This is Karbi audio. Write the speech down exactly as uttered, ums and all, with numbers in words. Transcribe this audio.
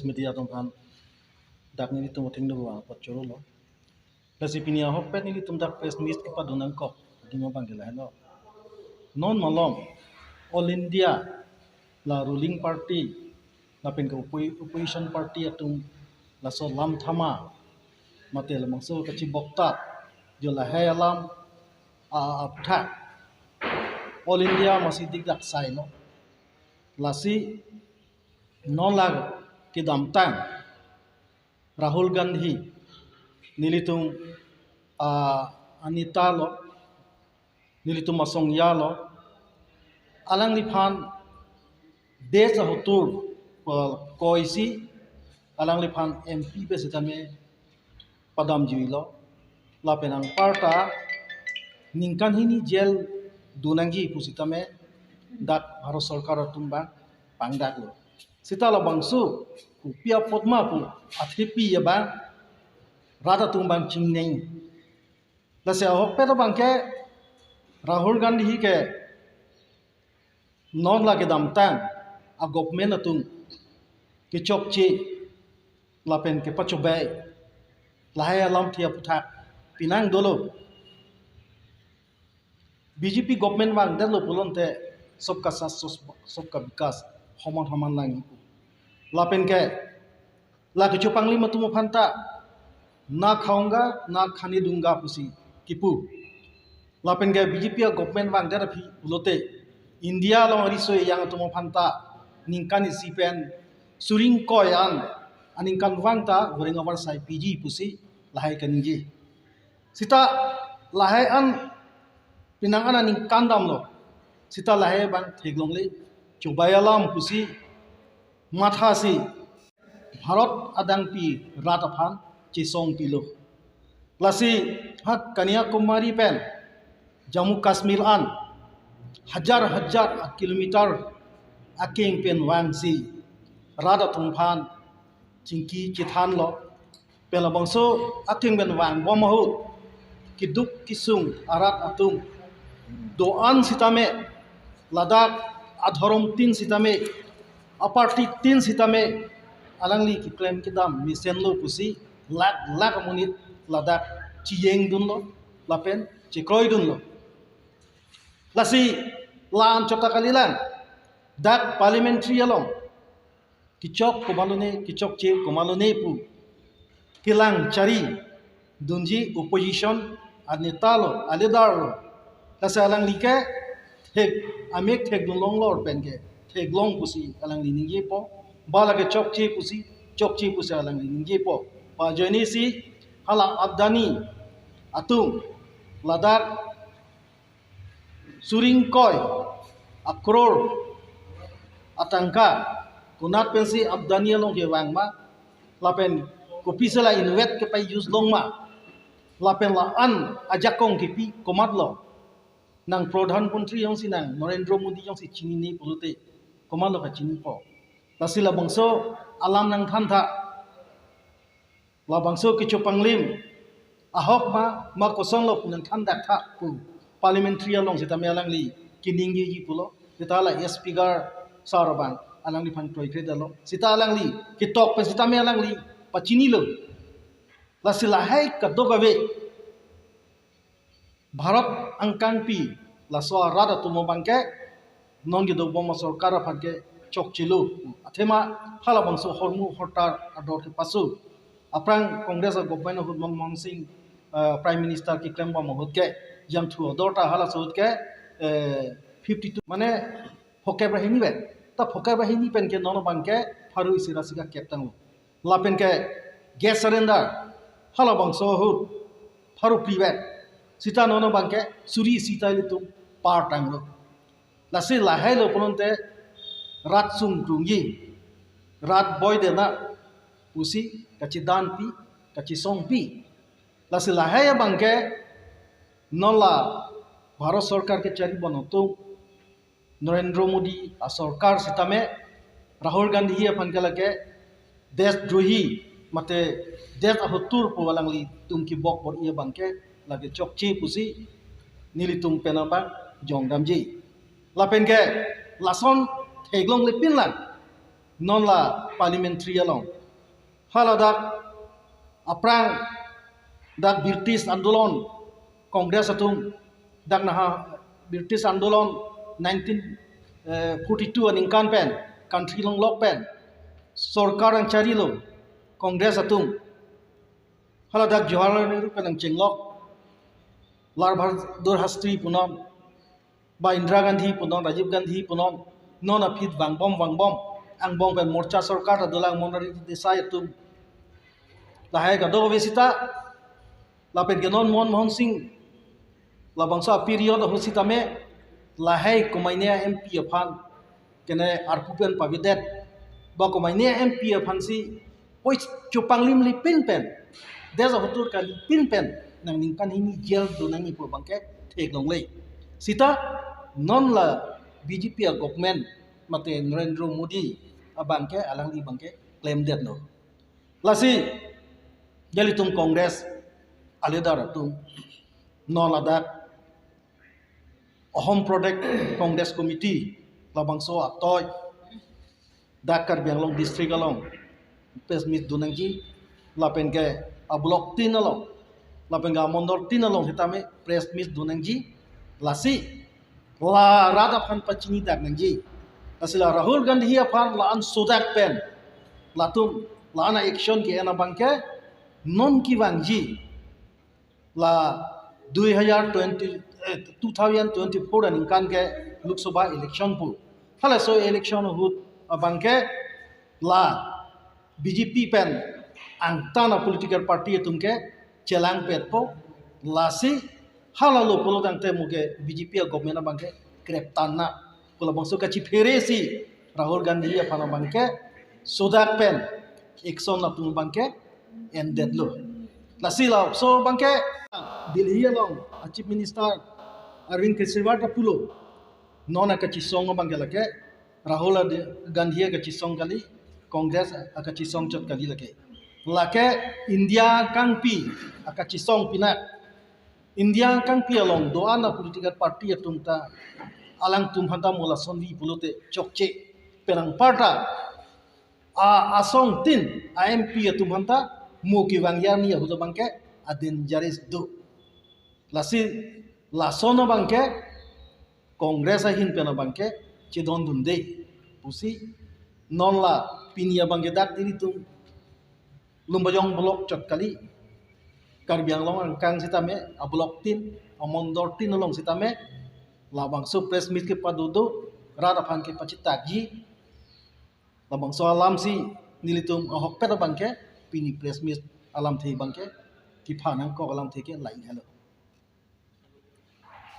Media atum aphan dak nelitum athengno vang apot choro lo. Lasi pini ahokpet nelitum dak press meet kepadun nangkok adim abang ke lahelo. Non malom All India la ruling party lapen ke oppo-, opposition party atum laso lam thama mate labangso kachibokta jo lahai alam a, a, aphuthak All India masi dikdak sai lo. Lasi non la kedamtang Rahul Gandhi nelitum, ah, anita lo, nelitum asong ya lo, alangliphan desh ahotur, ah, koisi alangliphan M P pe sitame padam jui lo. Lapen anparta ningkan hini jail dun nangji pusitame dak Bharat Sorkar atum abang pangdak lo. Sita labangso kopi apot ma pu athepi abang rat atum abang chingneng. Lasi ahokpet abang ke Rahul Gandhi ke non la kedamtang a government atum kechokche lapen kepachobei lahai alamthe aphuthak pinang dolo. B J P government vangdetlo pulote sabka saath sabka vikas homan homan lang ipu. Lapen ke la kechopanglim atum aphanta na khaunga na khane dunga pusi kipu. Lapen ke B J P a government vangdet aphi pulote India along ariso ejang atum aphanta ningkan isi pen suri ingkoi an aningkanvang ta voreng avarsai piji pusi lahai kaningje. Sita lahai an pinang an aningkan damlo. Sita lahai abang theklongle, chobei alam pusi mathasi Bharat adangpi rat aphan chesong pilo. Lasi ha Kanyakumari pen Jammu Kashmir an hajar hajar kilometer akeng pen vangsi rat atum aphan chingki chethanlo. Pen labangso akeng pen vangbom ahut keduk kesung arat atum do-an sitame, ladak adhorom tin sitame, aparty tin sitame, alangli keklem kedam mesenlo pusi lakh lakh amonit ladak chiyeng dunlo lapen chekroi dunlo. Lasi la-an chot ta kalilang, dak parliamentary along kechok komatlo ne, kechokche komatlo ne pu kelang chari dunji opposition aneta lo, aleader lo. Lasi alangli ke thek, amek thekdun longlor pen ke theklong pusi alangli ningjepo. Ba lake chokche pusi, chokche pusi alangli ningjepo. Ba ajoinesi hala Adani atum ladak suri ingkoi akror atangka konat pensi Adani along kevang ma, lapen kopisi la invet kepai-use long ma, lapen la-an ajakong kepi komatlo, nang Pradhan Mantri jongsi nang Narendra Modi jongsi chinine pulote komatlo kachinipo. Lasi labangso alam nangthantha. Labangso kechopanglim ahok ma, ma kosonlo pu nangthan daktha pu parliamentary along sitame alangli keningjeji pulo. Sita la speaker sar abang alangliphan kroikre dalo. Sita alangli ketok pen sitame alangli pachinilo. Lasi lahai kadokave Bharat angkangpi laso arat atum abang ke non kedobom asorkar aphan ke chokchelo. Athema halabangso hormu hortar ador kepasu. Aphrang Congress a government ahut Manmohan Singh, eh, Prime Minister keklembom ahut ke jangthu ador ta halaso ahut ke, eh, fifty two mane phokep ra hini pen. Ta phokep ra hini pen ke non abang ke pharo isi ra sika kep tanglo. Lapen ke gas cylinder halabangso ahut pharo phli pen. Sita non abang ke suri isi ta ilitum par tanglo. Lasi lahailo pulote rat sungkrungji, rat boi dena pusi kachedanpi, kachesongpi. Lasi lahai abang ke non la Bharat Sorkar kecharibom atum Narendra Modi asorkar sitame Rahul Gandhi aphan ke lake deshdrohi mate desh ahotur pu alanglitum kebok bor-i abang ke lake chokche pusi nelitum pen abang jongdamji. Lapen ke lason theklonglepin lang non la parliamentary along. Hala dak aphrang dak British andolon Congress atum dak naha British andolon nineteen forty-two aningkan pen country longlok pen sorkar nangcharilo Congress atum. Hala dak Jawaharlal Nehru pen nangchenglok, Lal Bahadur Shastri punon, ba Indira Gandhi punon, Rajiv Gandhi punon, non aphi vangbom vangbom, angbong pen Morcha sorkar ta dolang, Morarshi Desai atum. Lahai kadokave sita, lapen ke non Manmohan Singh, labangso a-period ahut sitame, lahai komaine M P aphan kene arpu pen pavidet, ba komaine M P aphansi poi chupanglimli pinpen, desh ahotur kali pinpen, nang ningkan hini jail do nangji pu abangke theklongle. Sita non la B J P a-government mate Narendra Modi abangke alangli abangke klemdetlo. Lasi nelitum Congress a-leader atum non ladak Ahom Pradesh Congress Committee labangso atoi dak Karbi Anglong district along press meet do nangji, lapen ke a-block tin along, lapen ke a-mondol tin along sitame press meet do nangji. Lasi la rat aphan pachinidak nangji. Lasi la Rahul Gandhi aphan la-an sodak pen latum la-an a-action ke-en abangke non kevangji la dui hajar twenty, eh, two thousand twenty-four aningkan ke Lok Sabha election pu. Halaso election ahut abangke la B J P pen angtan a-political party atum ke chelangpetpo, lasi halalo pulo tangte mo ke B J P a-government abangke kreptan na pu labangso kachipheresi Rahul Gandhi aphan abangke sodak pen action latum abangke endetlo. Lasi laso abangke Delhi along a-Chief Minister Arvind Kejriwal ta pulo, non akachesong abangke lake Rahul Gandhi akachesong kali, Congress akachesong chot kali lake. Lake India kangpi akachesong pinak. India kangpi along do-an a-political party atum ta alangtum aphanta mo lasonvi pulote chokche, penang parta a-asong tin a-M P atum aphanta mo kevang arni ahut abangke a-dangerous do. Lasi lason abangke Congress ahin pen abangke chedondunde pusi non la pini abangke dak nelitum Lumbajong block chot kali, Karbi Anglong angkang sitame a-block tin, a-mondol tin along sitame labangso press meet kepado do, rat aphan kepachitakji, labangso alamsi nelitum ahokpet abangke pini press meet alamthe abangke kepha nangkok alamthe ke lain helo.